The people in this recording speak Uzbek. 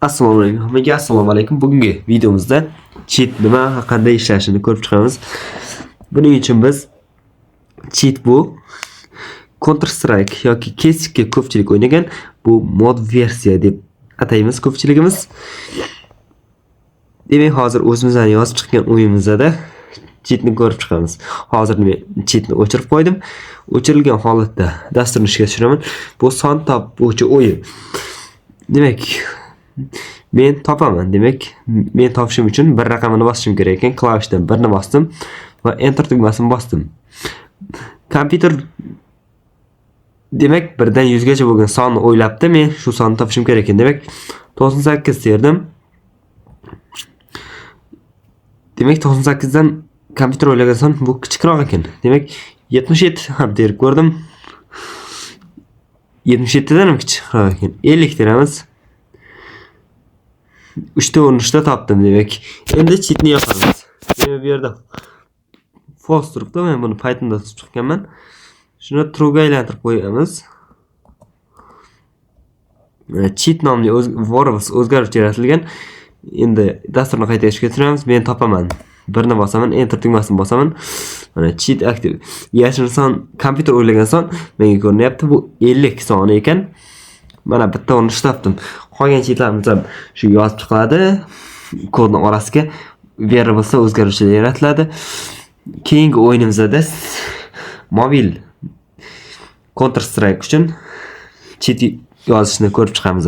Assalomu alaykum. Hammaga assalomu alaykum. Bugungi videomizda cheat nima, qanday ishlashini ko'rib chiqamiz. Buning uchun biz cheat, bu Counter Strike yoki CS:GO ko'pchilik o'ynagan, bu mod versiya deb ataymiz ko'pchiligimiz. Demak, hozir o'zimizdan yozib chiqqan o'yinimizda cheatni ko'rib chiqamiz. Hozir men cheatni o'chirib qo'ydim. O'chirilgan holatda dasturni ishga tushiraman. Bu son topuvchi o'yin. Demak, men topaman. Demak, men topishim uchun bir raqamini bosishim kerak ekan. Klavishdan birni bosdim va Enter tugmasini bosdim. Kompyuter, demak, 1 dan 100 gacha bo'lgan sonni o'ylabdi. Men shu sonni topishim kerak ekan. Demak, 98 terdim. Demak, 98 dan kompyuter o'ylagan son bu kichikroq ekan. Demak, 77 ham terib ko'rdim. 77 dan ham kichikroq ekan. 50 teramiz. 3 ta urinishda topdim, demak. Endi cheatni yopamiz. Demak, bu yerda false turibdi. Men buni Pythonda tuzib chiqqanman. Shuni true'ga aylantirib qo'yamiz. Cheat nomli variables o'zgaruvchi yaratilgan. Endi dasturni qayta ishga tushiramiz. Men topaman. Birni bosaman, Enter tugmasini bosaman. Mana, cheat active. Yashirin son, kompyuter o'ylagan son menga ko'rinyapti. Bu 50 soni ekan. Mana, bitta urinish topdim. Qolgan cheatlarimiz ham shu yozib chiqiladi. Kodni orasiga variableslar, o'zgaruvchilar yaratiladi. Keyingi o'yinimizda mobil Counter Strike uchun cheat yozishni ko'rib chiqamiz.